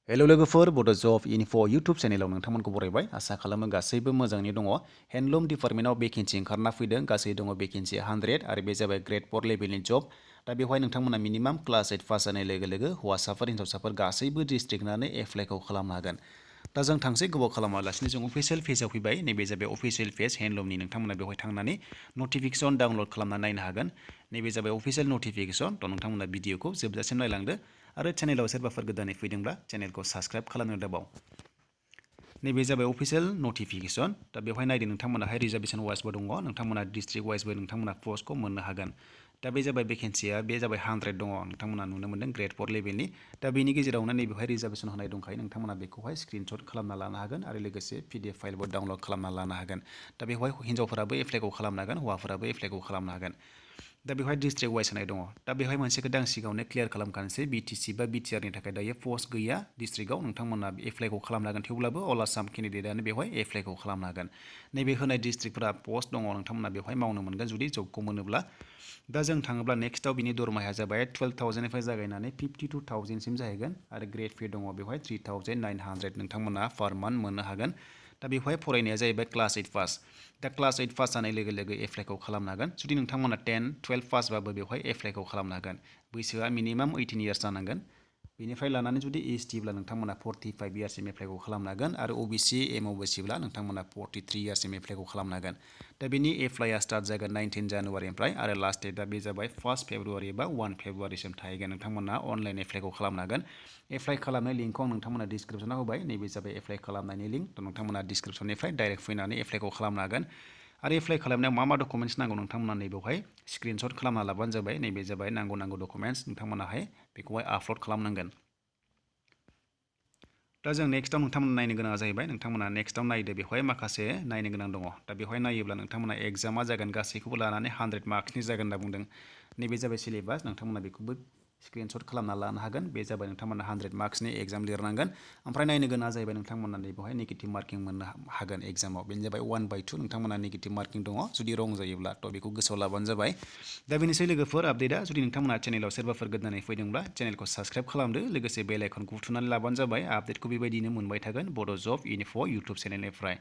Hello लोगोफोर बड' जब info YouTube चेनेलाव नोंथांमोनखौ बरायबाय आसा खालामो गासैबो मोजाङै दङ। हेन्डलुम डिपार्टमेन्टआव भेकेन्सि ओंखारना फैदों गासै दङ भेकेन्सि 100 आरो बे जाबाय ग्रेड 4 लेभेलनि जब। दा बेवहाय नोंथांमोना मिनिमाम क्लास 8 पास जानाय लोगो लोगो हौवासाफोर हिन्जावसाफोर गासैबो डिस्ट्रिक्टनानो एप्लाइखौ खालामनो हागोन। दा जों थांसै गोबाव खालामालासिनो जों अफिसियेल पेजआव फैबाय। नैबे जाबाय अफिसियेल पेज हेन्डलुमनि। नोंथांमोना बेवहाय थांनानै नटिफिकेसन डाउनलड खालामना नायनो हागोन। नैबे जाबाय अफिसियेल नटिफिकेसन। थ' नोंथांमोना भिडिअखौ जोबजासिम नायलांदो आरो चेनेलाव सोरबाफोर गोदानै फैदोंब्ला चेनेलखौ साबस्क्राइब खालामनो दाबाव। नैबे जाबाय अफिसियेल नटिफिकेसन। दा बेवहाय नायदो नोंथांमोनाहाय रिजार्भेसन वाइसबो दङ। नोंथांमोना डिस्ट्रिक्ट वाइसबो नोंथांमोना पस्टखौ मोननो हागोन। दा बे जाबाय भेकेन्सिया बे जाबाय 100 दङ। नोंथांमोना नुनो मोनदों ग्रेड 4 लेभेलनि। दा बेनि गेजेरावनो नैबेवहाय रिजार्भेसन होनाय दंखायो। नोंथांमोना बेखौहाय स्क्रिनशट खालामना लानो हागोन आरो लोगोसे PDF फाइलबो डाउनलड खालामना लानो हागोन। दा बेवहाय हिन्जावफोराबो एप्लाइखौ खालामनो हागोन, हौवाफोराबो एप्लाइखौ खालामनो हागोन। दा बेवहाय डिस्ट्रिक्ट वाइस होनाय दङ। दा बेवहाय मोनसे खोथा आं सिगाङावनो क्लियार खालामखानोसै BTC बा BTRनि थाखाय दायो पस्ट गैया डिस्ट्रिक्टआव। नोंथांमोना एप्लाइखौ खालामनो हागोन, थेवब्लाबो अल आसाम केन्डिडेटआनो बेवहाय एप्लाइखौ खालामनो हागोन। नैबे होनाय डिस्ट्रिक्टफोरा पस्ट दङ, नोंथांमोना बेवहाय मावनो मोनगोन जुदि जबखौ मोनोब्ला। दा जों थाङोब्ला नेक्स्टआव बिनि दरमाहाया जाबाय 12,000निफ्राय जागायनानै 52,000सिम जाहैगोन आरो ग्रेड पे दङ बेवहाय 3,900 नोंथांमोना पार मान्थ मोननो हागोन। दा बेवहाय फरायनाया जाहैबाय क्लास 8 पास। दा क्लास 8 पास जानाय लोगो लोगो एप्लाइखौ खालामनो हागोन। जुदि नोंथांमोना 10, 12 पासबाबो बेवहाय एप्लाइखौ खालामनो हागोन। बैसोआ मिनिमाम 18 इयार्स जानांगोन। बेनिफ्राय लानानै जुदि ST ब्ला नोंथांमोना 45 इयार्ससिम एप्लाइखौ खालामनो हागोन आरो OBC MOBC ब्ला नोंथांमोना 43 इयार्ससिम एप्लाइखौ खालामनो हागोन। दा बेनि एप्लाइआ स्टार्ट जागोन 19 जानुवारिनिफ्राय आरो लास्ट डेटआ बे जाबाय 1 फेब्रुवारि बा 1 फेब्रुवारिसिम थाहैगोन। नोंथांमोना अनलाइन एप्लाइखौ खालामनो हागोन। एप्लाइ खालामनाय लिंकखौ आं नोंथांमोना डिसक्रिपसनाव होबाय। नैबे जाबाय एप्लाइ खालामनायनि लिंक। थ' नोंथांमोना डिसक्रिपसननिफ्राय डाइरेक्ट फैनानै एप्लाइखौ खालामनो हागोन। आरो एप्लाइ खालामनायाव मा डकुमेन्ट्स नांगौ नोंथांमोना नैबेवहाय स्क्रिनशट खालामना लाबानो जाबाय। नैबे जाबाय नांगौ डकुमेन्ट्स नोंथांमोनाहाय बेखौहाय आपल'ड खालामनांगोन। दा जों नेक्स्टआव नोंथांमोना नायनो गोनाङा जाहैबाय नोंथांमोना नेक्स्टआव नायदो बेवहाय माखासे नायनो गोनां दङ। दा बेवहाय नायोब्ला नोंथांमोना एग्जामा जागोन गासैखौबो लानानै 100 मार्क्सनि जागोन होनना बुंदों। नैबे जाबाय सिलेबास। नोंथांमोना बेखौबो स्क्रिनशट खालामना लानो हागोन। बे जाबाय नोंथांमोना 100 मार्क्सनि एग्जाम लिरनांगोन। ओमफ्राय नायनो गोनाङा जाहैबाय नोंथांमोना नैबेवहाय नेगेटिभ मार्किं मोननो हागोन एग्जामाव। बेनो जाबाय 1/2 नोंथांमोना नेगेटिभ मार्किं दङ जुदि रं जायोब्ला। थ' बेखौ गोसोआव लाबानो जाबाय। दा बेनोसै लोगोफोर आपडेटआ। जुदि नोंथांमोना चेनेलाव सोरबाफोर गोदानै फैदोंब्ला चेनेलखौ साबस्क्राइब खालामदो, लोगोसे बेल आइकनखौ थुनानै लाबानो जाबाय। आपडेटखौ बेबायदिनो मोनबाय थागोन बड' जब इनफो इउटुब चेनेलनिफ्राय।